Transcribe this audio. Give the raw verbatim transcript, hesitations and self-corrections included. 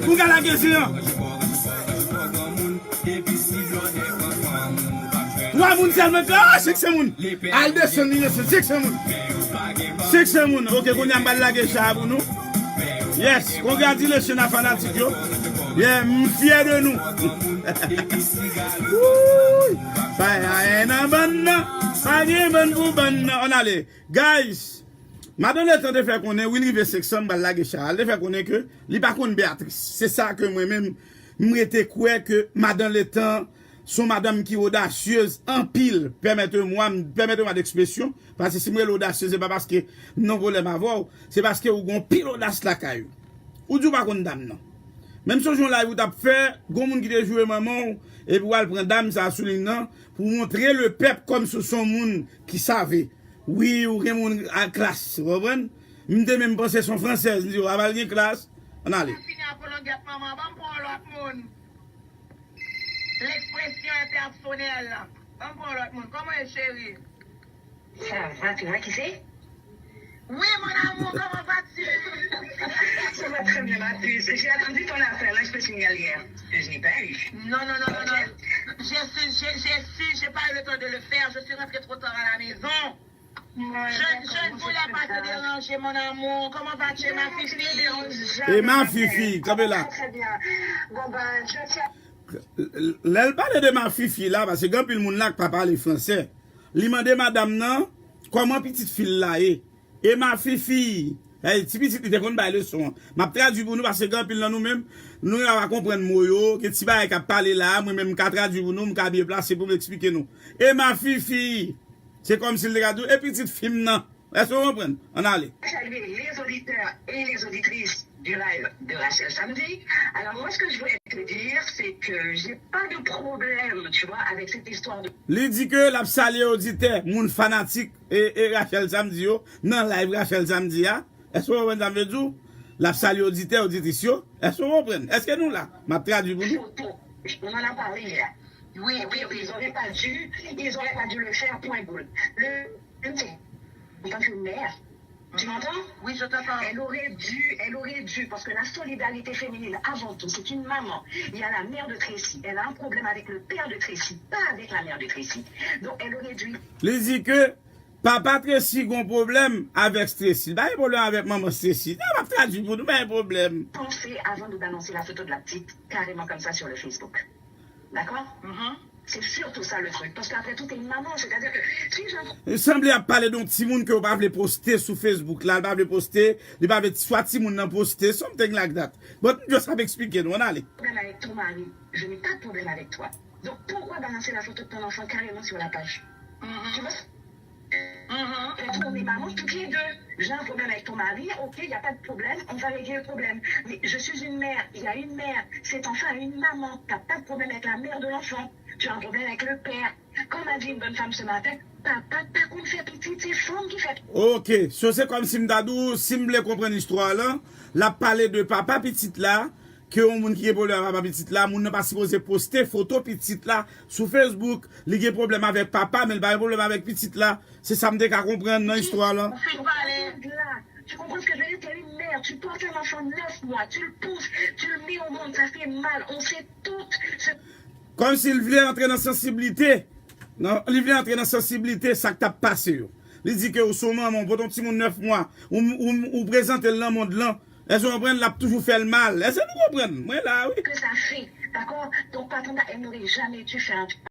Pou ka lage zen an. Twa moun sèlman, ah, senk san moun. Al desann li, desann, senk san moun. Senk san moun. Ok, kounye a m pral lage cha a pou nou. Yes, congratulations a fanatik yo. Yeah, m fyè de nou. Wouy! Pa gen nan bann nan. Pa gen bann pou bann nan. Ann ale. Guys, Madan Letan te fè konnen, wi, l rive senk san, m pral lage cha a. L te fè konnen ke li pa konn Beatrice. Se sa ke mwen menm, m rete kwè ke Madan Letan se yon madanm ki odasyez anpil. Pèmèt mwa, pèmèt mwa dekspresyon, paske si m rele odasyez, se pa paske m nan pwoblèm avè w, se paske ou gen anpil odas lakay ou. Ou di w pa konn dam nan. Menm sonje yon live ou t ap fè, gon moun ki te joure manman w, epi w al pran dam sa a sou liy nan, pou w montre lepèp kòmsi w se yon moun ki save. Wi, ou gen moun a klas, ou konprann? M te menm panse se yon fransèz, m di, "W ap al gen klas, ann ale." Fini ak yon langèt manman, ban m pran yon lòt moun. L'expression est personnelle. Ban m pran yon lòt moun. Kòman w ye, cheri? Ça va, tu vois qui c'est? Oui, mon amour, comment vas-tu? Ça va très bien, ma puce. J'ai attendu ton appel, là, je te signale hier. Que je n'ai pas eu. Non, non, non, non, non. J'ai su, j'ai, j'ai su, j'ai pas eu le temps de le faire. Je suis rentrée trop tard à la maison. Je, je ne voulais pas te déranger, mon amour. Comment vas-tu, ma fifi? E ma fifi, kanpe la. Lè l pale de ma fifi la, paske gen anpil moun la k pa pale fransè. Li mande madanm nan kòman pitit fi l la ye. E ma fifi, ti pitit li te konn bay leson an. M ap tradui pou nou, paske gen anpil nan nou menm, nou pa konprann mo yo, gen ti bagay k ap pale la, mwen menm m ka tradui pou nou, m ka byen plase pou m eksplike nou. E ma fifi, Se kòmsi l te ka di w, e pitit fi m nan. Èske w konprann? Ann ale. Saluer les auditeurs et les auditrices du live de Rachel Samedi. Alors, moi, ce que je voulais te dire, c'est que j'ai pas de problème, tu vois, avec cette histoire de... Li di ke l ap salye oditè, moun fanatik e, e Rachel Samedi yo nan live Rachel Samedi a. Èske w konprann sa m vle di w? L ap salye oditè, oditris yo. Èske w konprann? Èske nou la? M ap tradui pou nou. Photo. On en a parlé hier. Oui, oui, oui. Ils auraient pas dû, ils auraient pas dû le faire, point boule. Le, en tant que mère, tu m'entends? Oui, je t'entends. Elle aurait dû, elle aurait dû, parce que la solidarité féminine, avant tout, c'est une maman. Il y a la mère de Tracy. Elle a un problème avec le père de Tracy, pas avec la mère de Tracy. Donc, elle aurait dû... Li di ke papa Tracy gon pwoblèm avèk Tracy. Li pa gen pwoblèm avèk manman Tracy. Non, m ap tradui pou nou, pa gen pwoblèm. Penser avant de balancer la photo de la petite, carrément comme ça sur le Facebook. D'accord? C'est surtout ça le truc. Parce qu'après tout, t'es une maman. C'est-à-dire que si j'en... Li sanble ap pale de yon timoun ke w pa vle poste sou Facebook la, li pa vle poste, li pa vle swa timoun nan poste, something like that. But m just ap eksplike nou, ann ale. Problème avec ton mari, je n'ai pas de problème avec toi. Donc pourquoi balancer la photo de ton enfant carrément sur la page? Tu vois? Quand on est maman, toutes les deux. J'ai un problème avec ton mari, ok, il n'y a pas de problème, on va régler le problème. Mais je suis une mère, il y a une mère, cet enfant a une maman, t'as pas de problème avec la mère de l'enfant, tu as un problème avec le père. Comme a dit une bonne femme ce matin, papa pa konn fè pitit, se fanm ki fè. Ok, so se kòmsi m ta di w, si m vle konprann istwa lan, l ap pale de papa pitit la, ke yon moun ki gen pwoblèm ak papa pitit la, moun nan pa sipoze poste foto pitit la sou Facebook. Li gen pwoblèm avèk papa, men li pa gen pwoblèm avèk pitit la. Se sa m te ka konprann nan istwa lan. Ou fin pale. Tu comprends ce que je veux dire? T'es une mère, tu portes un enfant de neuf mois, tu le pousses, tu le mets au monde, ça fait mal, on sait tout ce... Kòmsi l vle antre nan sansiblite. Non, li vle antre nan sansiblite sa k t ap pase yo. Li di ke ou se yon manman, ou pote yon timoun nèf mwa, ou, ou, ou prezante l nan mond lan. Èske w konprann? L ap toujou fè l mal. Èske nou konprann? Mwen la, wi. Que ça fait, d'accord? Ton patron, elle n'aurait jamais dû faire un